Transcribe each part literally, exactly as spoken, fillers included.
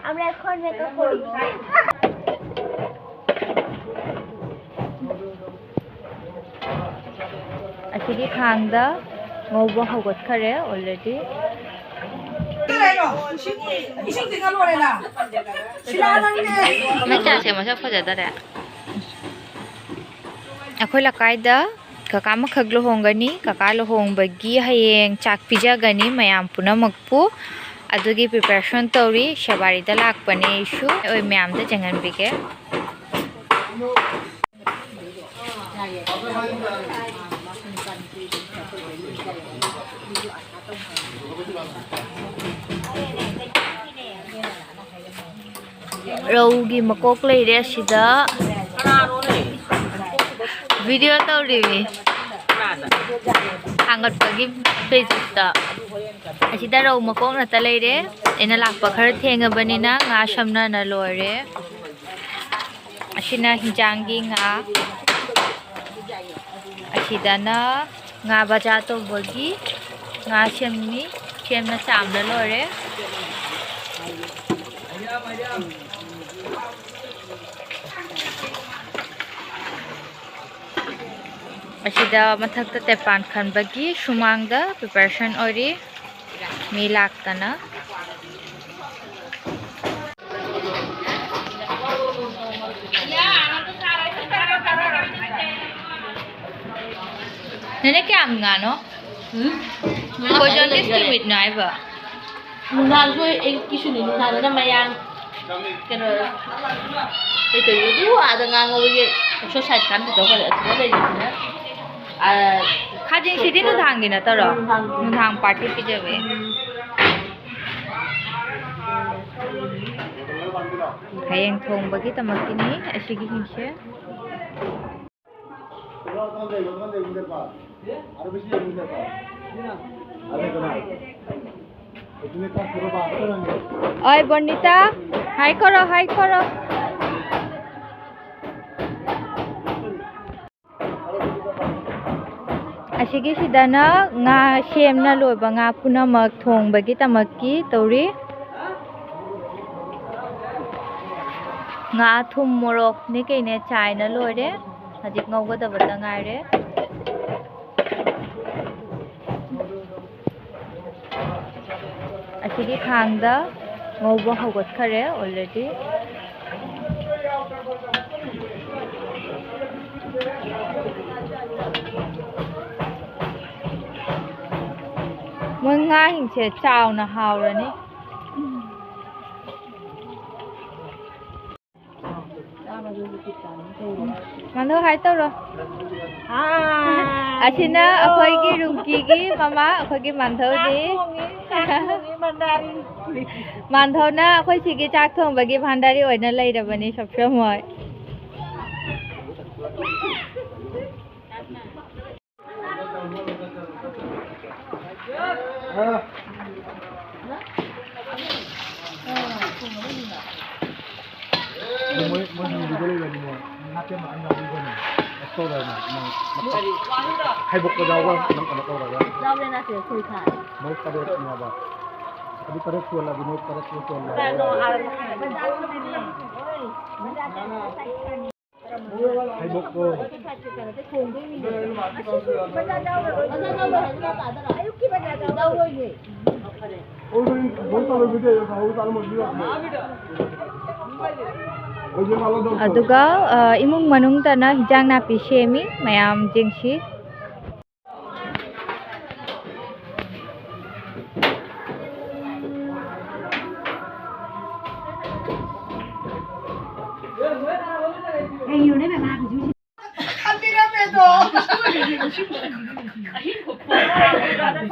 আমরা এখন মেকআপ করি। ꯑꯁꯤꯒꯤ ꯈꯥꯡꯗ ꯉꯧꯕ ꯍꯧꯒꯠꯈꯔꯦ already꯫ ꯅꯪ ꯆꯥꯁꯦ ꯃꯁꯛ ꯐꯖꯗꯔꯦ꯫ ꯑꯩꯈꯣꯏ ꯂꯩꯀꯥꯏꯗ ꯀꯀꯥ ꯑꯃꯈꯛ ꯂꯨꯍꯣꯡꯒꯅꯤ꯫ ꯀꯀꯥ ꯂꯨꯍꯣꯡꯕꯒꯤ ꯍꯌꯦꯡ ꯆꯥꯛ ꯄꯤꯖꯒꯅꯤ ꯃꯌꯥꯝ ꯄꯨꯝꯅꯃꯛꯄꯨ꯫ ꯑꯗꯨꯒꯤ preparation ꯇꯧꯔꯤ꯫ ꯁꯦꯕꯥꯔꯤꯗ ꯂꯥꯛꯄꯅꯦ ꯑꯩꯁꯨ꯫ ꯑꯩ ꯃꯌꯥꯝꯗ ꯆꯦꯡꯍꯟꯕꯤꯒꯦ꯫ ꯔꯧꯒꯤ ꯃꯀꯣꯛ ꯂꯩꯔꯦ ꯑꯁꯤꯗ꯫ ꯚꯤꯗꯤꯑꯣ ꯇꯧꯔꯤꯃꯤ꯫ ꯊꯥꯡꯒꯠꯄꯒꯤ ꯄꯦꯖꯤꯛꯇ꯫ ꯑꯁꯤꯗ ꯔꯧ ꯃꯀꯣꯛ ꯉꯥꯛꯇ ꯂꯩꯔꯦ꯫ ꯑꯩꯅ ꯂꯥꯛꯄ ꯈꯔ ꯊꯦꯡꯉꯕꯅꯤꯅ ꯉꯥ ꯁꯝꯅꯅ ꯂꯣꯏꯔꯦ꯫ ꯑꯁꯤꯅ ꯍꯤꯟꯖꯥꯡꯒꯤ ꯉꯥ꯫ ꯑꯁꯤꯗꯅ ꯉꯥ ꯕꯖꯥꯔ ꯇꯧꯕꯒꯤ ꯉꯥ ꯁꯦꯝꯃꯤ꯫ ꯁꯦꯝꯅ ꯆꯥꯝꯅ ꯂꯣꯏꯔꯦ꯫ ꯑꯁꯤꯗ ꯃꯊꯛꯇ ꯇꯦꯄꯥꯟ ꯈꯟꯕꯒꯤ ꯁꯨꯃꯥꯡꯗ preparation ꯑꯣꯏꯔꯤ꯫ ꯃꯤ ꯂꯥꯛꯇꯅ꯫ ꯅꯅꯦ ꯀꯌꯥꯝ ꯉꯥꯅꯣ? ꯎꯝ? ꯀꯣꯏꯖꯣꯟꯒꯤ ꯁ꯭ꯇꯤꯝ ꯃꯤꯠꯅꯣ ꯍꯥꯏꯕ? ꯅꯨꯡꯗꯥꯡꯁꯨ ꯑꯌꯨꯛꯀꯤꯁꯨꯅꯤ, ꯅꯨꯡꯗꯥꯡꯗꯅ ꯃꯌꯥꯡ꯫ ꯀꯩꯅꯣ, ꯀꯩꯗꯧꯔꯤꯗꯨ ꯑꯥꯗ ꯉꯥꯡꯉꯧꯕꯒꯤ exercise ꯀꯥꯟꯗ ꯇꯧꯈꯔꯦ, ꯑꯁꯤꯗ ꯂꯩꯔꯤꯁꯤꯅ, ꯑꯥ, ꯈꯥꯖꯤꯡꯁꯤꯗꯤ ꯅꯨꯡꯗꯥꯡꯒꯤ ꯅꯠꯇ꯭ꯔꯣ? ꯅꯨꯡꯗꯥꯡꯒꯤ꯫ ꯅꯨꯡꯗꯥꯡ party ꯄꯤꯖꯕꯩ꯫ ꯎꯝ꯫ ꯍꯌꯦꯡ ꯊꯣꯡꯕꯒꯤꯗꯃꯛꯀꯤꯅꯤ ꯑꯁꯤꯒꯤ ꯍꯤꯡꯁꯦ꯫ ꯑꯣꯏ ꯕꯣꯅꯤꯇꯥ, hi ꯀꯔꯣ, hi ꯀꯔꯣ꯫ ꯑꯁꯤꯒꯤꯁꯤꯗꯅ ꯉꯥ ꯁꯦꯝꯅ ꯂꯣꯏꯕ ꯉꯥ ꯄꯨꯝꯅꯃꯛ ꯊꯣꯡꯕꯒꯤꯗꯃꯛꯀꯤ ꯇꯧꯔꯤ꯫ ꯉꯥ, ꯊꯨꯝ, ꯃꯣꯔꯣꯛꯅꯦ ꯀꯩꯅꯦ ꯆꯥꯏꯅ ꯂꯣꯏꯔꯦ꯫ ꯍꯧꯖꯤꯛ ꯉꯧꯒꯗꯕꯇ ꯉꯥꯏꯔꯦ꯫ ꯑꯁꯤꯒꯤ ꯈꯥꯡꯗ ꯉꯧꯕ ꯍꯧꯒꯠꯈꯔꯦ already꯫ ꯃꯣꯏ ꯉꯥꯁꯤꯡꯁꯦ ꯆꯥꯎꯅ ꯍꯥꯎꯔꯅꯤ꯫ ꯃꯥꯟꯙꯧ ꯍꯥꯏ ꯇꯧꯔꯣ꯫ ꯑꯁꯤꯅ ꯑꯩꯈꯣꯏꯒꯤ ꯔꯨꯝꯀꯤꯒꯤ ꯃꯃꯥ, ꯑꯩꯈꯣꯏꯒꯤ ꯃꯥꯟꯙꯧꯅꯤ꯫ ꯃꯥꯟꯙꯧꯅ ꯑꯩꯈꯣꯏ ꯁꯤꯒꯤ ꯆꯥꯛ ꯊꯣꯡꯕꯒꯤ ꯚꯥꯟꯗꯥꯔꯤ ꯑꯣꯏꯅ ꯂꯩꯔꯕꯅꯤ, ꯁꯣꯞꯁꯣꯝ ꯍꯣꯏ꯫ ꯃꯣꯏ, ꯃꯣꯏ ꯍꯤꯡꯂꯤꯕ ꯂꯩꯔꯗꯤꯅꯦ, ꯉꯥꯇꯦꯝ ꯃꯌꯥꯝ ꯌꯥꯎꯕꯤꯕꯅꯦ꯫ ꯑꯁ ꯇꯧꯔꯦꯅ, ꯃꯣꯏ ꯍꯩꯕꯣꯛꯇ ꯌꯥꯎꯕ ꯅꯪ ꯀꯩꯅꯣ ꯇꯧꯔꯒ꯫ ꯌꯥꯎꯔꯦ ꯅꯥꯆꯦ, ꯁꯣꯏ ꯈꯥꯏ꯫ ꯃꯣꯏ ꯇꯔꯦꯠꯅꯦꯕ꯫ ꯑꯗꯨ ꯇꯔꯦꯠ ꯁꯨꯍꯜꯂꯗꯤ ꯃꯣꯏ ꯇꯔꯦꯠ ꯁꯨꯍꯜꯂꯒ꯫ ꯍꯩꯕꯣꯛꯇꯣ꯫ ꯑꯗꯨꯒ, ꯑ, ꯏꯃꯨꯡ ꯃꯅꯨꯡꯗꯅ ꯍꯤꯟꯖꯥꯡ ꯅꯥꯄꯤ ꯁꯦꯝꯃꯤ ꯃꯌꯥꯝꯁꯤꯡꯁꯤ꯫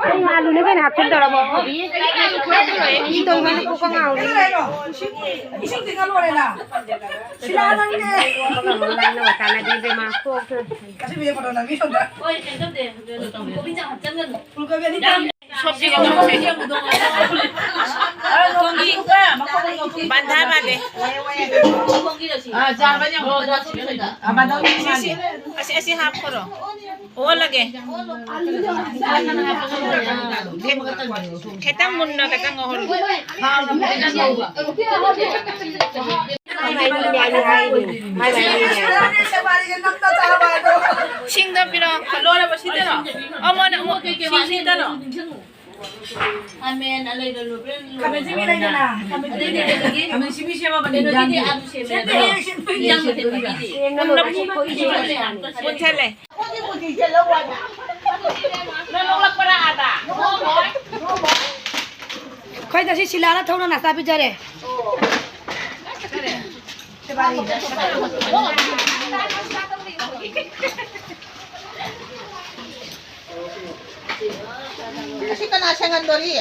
ꯀꯩꯅꯣ, ꯑꯂꯨꯅꯦ ꯀꯩꯅꯣ ꯍꯥꯞꯆꯤꯟꯗꯧꯔꯕꯣ? ꯏꯁꯤꯡ ꯇꯧꯕꯅ ꯀꯣꯛꯀ ꯉꯥꯎꯔꯦ꯫ ꯏꯁꯤꯡ ꯇꯤꯡꯉ ꯂꯣꯏꯔꯦꯅ꯫ ꯁꯤꯂꯥ ꯅꯪꯅꯦ꯫ ꯂꯥꯡꯅꯕ ꯇꯥꯟꯅꯗꯦ ꯏꯕꯦꯝꯃ, ꯀꯣꯛꯇ꯫ ꯑꯁꯤ ꯃꯤꯅ ꯐꯣꯇꯣ ꯅꯝꯃꯤ ꯁꯣꯝꯗ꯫ ꯐꯨꯜꯀꯣꯕꯤ ꯑꯅꯤ ꯇꯧꯔꯦ꯫ ꯕꯟꯙꯥ ꯃꯥꯜꯂꯦ꯫ ꯑ, ꯆꯥꯕꯅꯤ꯫ ꯑ, ꯕꯟꯙꯥ ꯁꯤ, ꯁꯤ, ꯃꯥꯜꯂꯦ꯫ ꯑꯁꯤ, ꯑꯁꯤ ꯍꯥꯞꯈ꯭ꯔꯣ꯫ ꯑꯣꯜꯂꯒꯦ꯫ ꯈꯤꯇꯪ ꯃꯨꯟꯅ ꯈꯤꯇꯪ ꯉꯧꯍꯜꯂꯨ꯫ ꯁꯤꯡꯗ ꯄꯤꯔꯛꯑꯣ꯫ ꯂꯣꯏꯔꯕ ꯁꯤꯗꯔꯣ? ꯑꯃꯅ ꯑꯃꯨꯛ ꯁꯤ ꯁꯤꯗꯔꯣ? ꯈꯥꯃꯦꯟ ꯑꯂꯩꯗꯣ ꯂꯣꯏ-, ꯈꯥꯃꯦꯟ ꯁꯤꯟꯕꯤ ꯂꯩꯗꯅ? ꯈꯥꯃꯦꯟ ꯁꯤꯟꯕꯤ ꯁꯦꯝꯃꯕꯅꯦ꯫ ꯀꯩꯅꯣꯒꯤꯗꯤ ꯏꯟꯖꯥꯡꯒꯤ꯫ ꯑꯂꯨ ꯁꯦꯝꯕ ꯏꯟꯖꯥꯡ ꯁꯦꯝꯕꯒꯤꯗꯤ꯫ ꯄꯨꯟꯁꯜꯂꯦ꯫ ꯅꯪ ꯂꯧꯂꯛꯄ꯭ꯔꯥ ꯑꯥꯗ? ꯑꯩꯈꯣꯏ ꯉꯁꯤ ꯁꯤꯂꯥꯅ ꯊꯧꯅ ꯅꯥꯁꯇꯥ ꯄꯤꯖꯔꯦ꯫ ꯑꯁꯤ ꯀꯅꯥ ꯁꯦꯡꯍꯟꯗꯣꯔꯤ?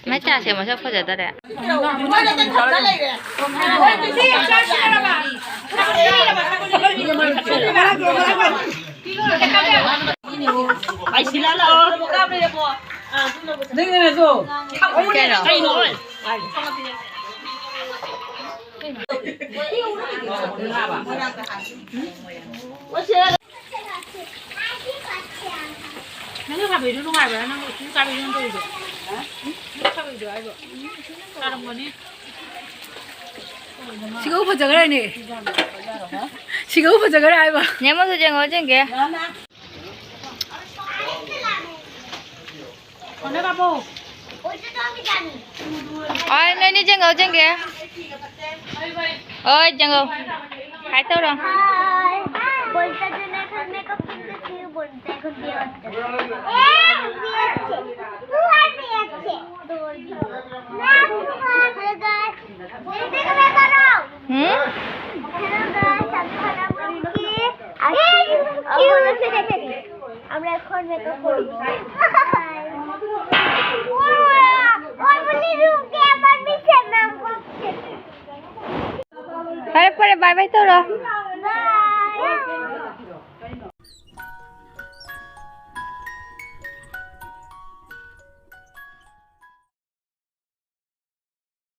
ꯅꯣꯏ ꯆꯥꯁꯦ ꯃꯁꯛ ꯐꯖꯗꯔꯦ꯫ ꯀꯩꯅꯣ? ꯅꯪꯒꯤ ꯈꯥꯕꯩꯗꯣ ꯅꯨꯡꯉꯥꯏꯕ꯭ꯔꯥ? ꯅꯪ ꯎꯇꯤ ꯈꯥꯕꯩꯗꯣ ꯅꯪ ꯇꯧꯔꯤꯗꯣ? ꯎꯝ? ꯅꯪ ꯈꯥꯕꯩꯗꯣ ꯍꯥꯏꯕ? ꯆꯥꯔꯝꯒꯅꯤ꯫ ꯁꯤꯒꯕꯨ ꯐꯖꯈ꯭ꯔꯅꯦ꯫ ꯁꯤꯒꯕꯨ ꯐꯖꯈ꯭ꯔꯦ ꯍꯥꯏꯕ꯫ ꯅꯦꯝꯃꯁꯨ ꯌꯦꯡꯉꯣ, ꯌꯦꯡꯒꯦ꯫ ꯍꯣꯏ, ꯅꯣꯏꯅꯤ ꯌꯦꯡꯉꯣ, ꯌꯦꯡꯒꯦ꯫ ꯍꯣꯏ, ꯌꯦꯡꯉꯣ꯫ ꯍꯥꯏ ꯇꯧꯔꯣ꯫ ꯍꯥꯏ꯫ ꯕꯣꯜꯇ ꯖꯨꯅꯦ ꯈꯟ ꯃꯦꯀꯞ ꯀꯤꯟꯇ ꯊꯤ ꯕꯣꯜꯇ ꯈꯟ ꯕꯤꯌꯣꯟꯇ꯫ ꯑꯦ, ꯕꯤꯌꯣꯟꯇ꯫ ꯇꯨ ꯍꯥꯏ ꯕꯤꯌꯣꯟꯇ꯫ ꯍꯜꯂꯣ ꯒꯥꯏꯁ। ꯍꯝ? ꯍꯜꯂꯣ ꯒꯥꯏꯁ, আমি হলাম রুমকি। আর এই রুমকি। আমরা এখন মেকআপ করব। ওরা, ওর বলি রুমকি আমার পিছে নাম করছে। ꯐꯔꯦ, ꯐꯔꯦ, bye bye ꯇꯧꯔꯣ꯫